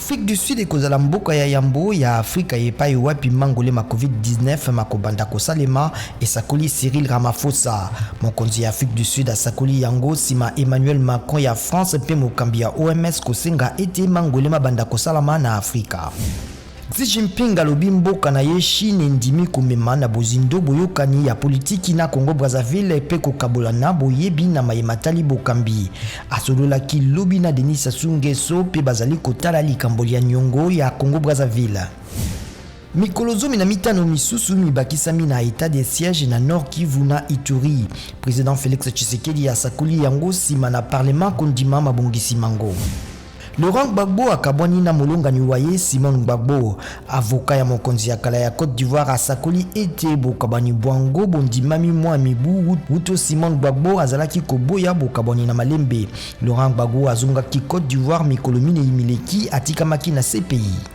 Afrique du Sud ekozala mboka ya yambo ya Afrika epai wapi mangole ma Covid-19 makobanda kosalema, esakoli Cyril Ramaphosa. Mokonzi ya Afrique du Sud asakoli yango nsima Emmanuel Macron ya France mpe mokambi ya OMS kosenga ete mangole mabanda kosalama na Afrika. Xi Jinping alobi mboka na ye Chine endimi komema na bozindo boyokani ya politiki na Congo-Brazzaville mpe kokabolana boyebi na maye matali bokambi. Asololaki lobi na Denis Sassou Nguesso mpe bazali kotala likambo lya niongo ya Congo-Brazzaville. Mikolo 15 misusu mibakisami na etat de siège na Nord Kivu na Ituri. President Felix Tshisekedi asakoli yango nsima na parlement kondima mabongisi mango. Laurent Gbagbo akabwani na molongani wa ye Simone Gbagbo. Avocat ya mokonzi ya kala ya Cote d'Ivoire asakoli ete bokabwani bwango bondimami mwa mibu wuto Simone Gbagbo azalaki koboya bokabwani na malembe. Laurent Gbagbo azongaki Cote d'Ivoire mikolo minei mileki, atikamaki na CPI.